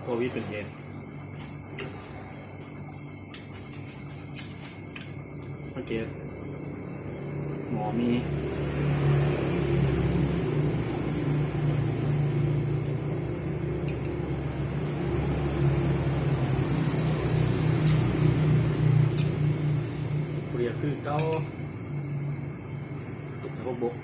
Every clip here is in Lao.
ໂຄວິດເປັນເຫດ ສັງເກດ ໝໍມີ ເປັນເຫດຄືເກົ່າ ຕຸກໃນພວກບົກ.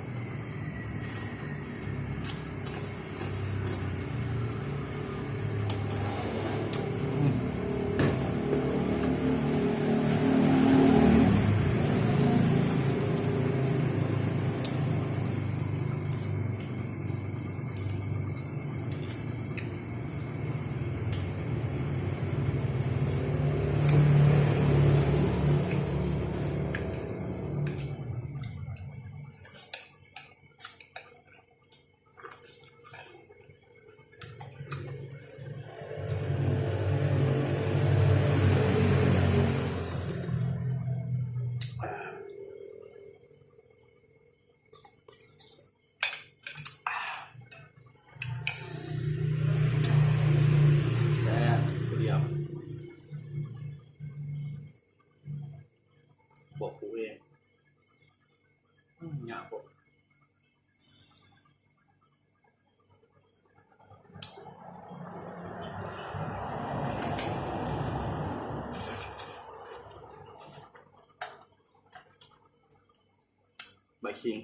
ແຊບ ຜູ້ດຽວ ບອກຜູ້ເອງ ອືມ ຍາກບໍ່ ໃບຂີງ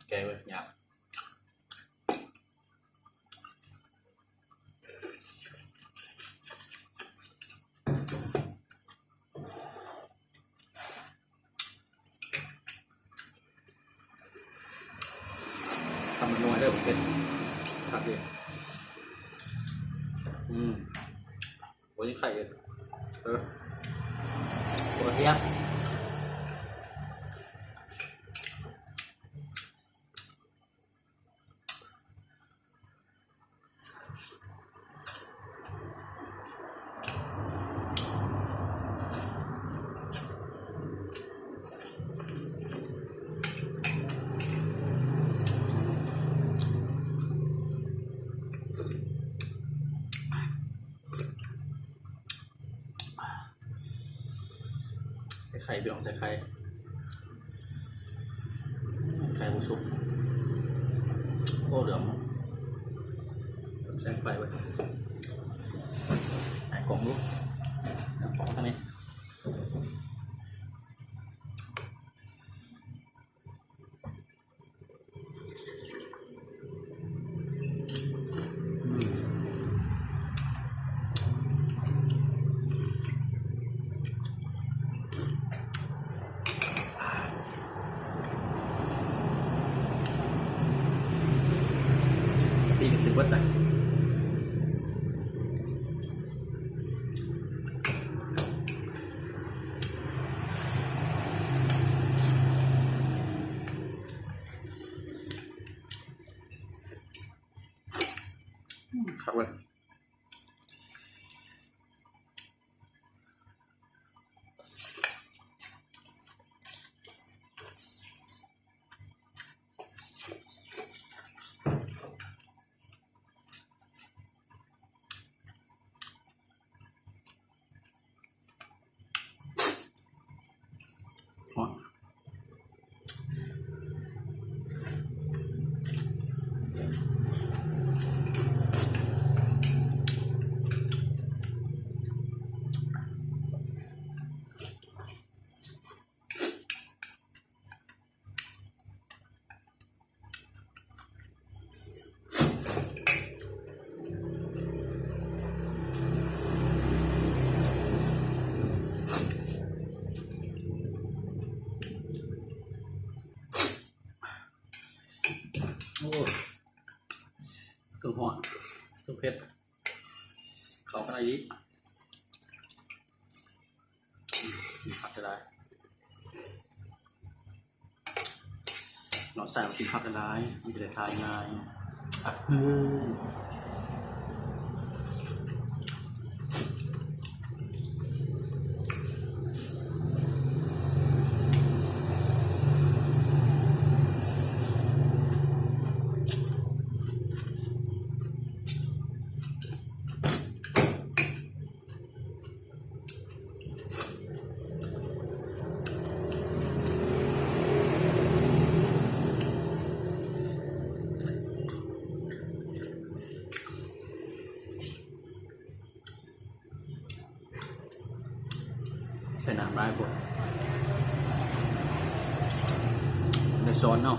ແກະເບິ່ງ ຍາກ. ທຳໜ່ວຍເດີ ເຜັດ ຄັກເດ ອືມ. ໂອ້ຍ ໄຂ່ ເອີ ໂອ້ ທຽບ ໃສ່ໄຂ່ ພີ່ນ້ອງ ໃສ່ໄຂ່ ໄຂ່ບໍ່ສຸກ ໂອ້ ເຫຼືອງ ແສງໄຟເວີຍ ໃຫ້ກ້ອງດູ ເອົາກ້ອງທາງນີ້. ປີ້ງຊິເບິດລະ. ຄັກເວີຍ. ໂອ້ ເຄື່ອງຮ້ອນ ເຄື່ອງເຜັດ ເຂົ້າກັນອີ່ຫຼີ. ອືມ ຄັກຫຼາຍ ເນາະ ໃສ່ມາກິນຜັກຫຼາຍໆ ມັນຈະໄດ້ຖ່າຍງ່າຍ ອືມ. ໂອ້ ນ້ຳຫຼາຍໂພດ ໄດ້ຊ້ອນເນາະ.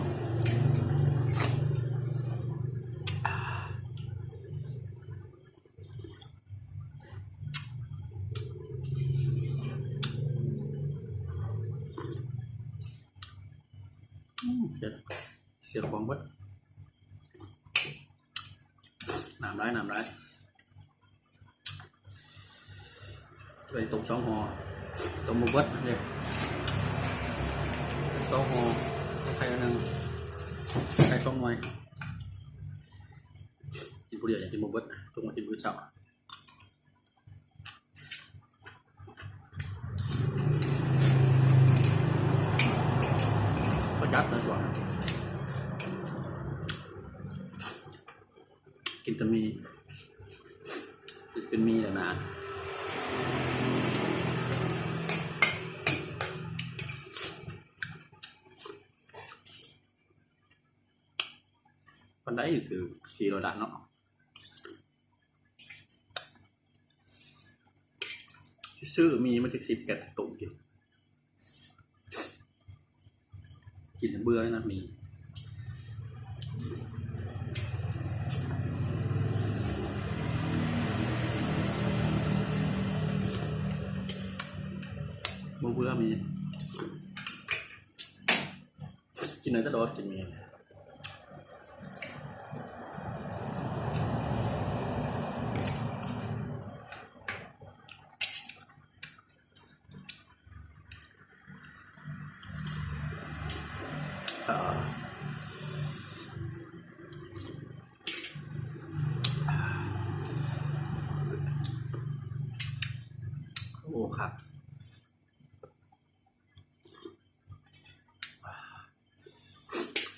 ອືມ ເສຍ ເສຍຂອງເບິດ ນ້ຳຫຼາຍ ນ້ຳຫຼາຍ. ໄປຕົ້ມສອງຫໍ່ ຕົ້ມບໍ່ເບິດເດ້ ສອງຫໍ່ ໄຂ່ອັນໜຶ່ງ ໄຂ່ສອງໜ່ວຍ ກິນຜູ້ດຽວຍັງກິນບໍ່ເບິດ ຕ້ອງມາກິນມື້ເຊົ້າ. ປະຢັດໃນສວນ ກິນແຕ່ໝີ່ ກິນແຕ່ໝີ່ແລ້ວນະ. ປານໃດ ຖືກສີ່ຮ້ອຍບາດເນາະ. ຊິຊື້ໝີ່ມາຈັກສິບແກັດຕົ້ມກິນ ກິນເບື່ອແລ້ວນະໝີ່. ບໍ່ເບື່ອໝີ່ ກິນໄດ້ຕະຫຼອດ ກິນໝີ່. ໂອ້ ຄັກ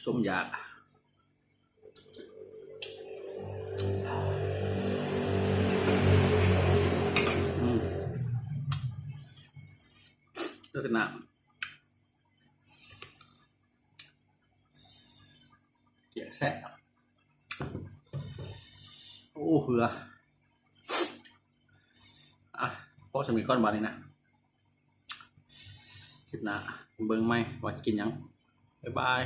ສົມຢາກ. ອືມ ເລີກນະ ແກງແຊະ ໂອ້ ເຫື່ອ. ອ່ະ ພໍສ່ຳນີ້ກ່ອນບາດນີ້ນະ. ຄລິບໜ້າເບິ່ງໃໝ່ວ່າຈະກິນຫຍັງ. ບາຍບາຍ.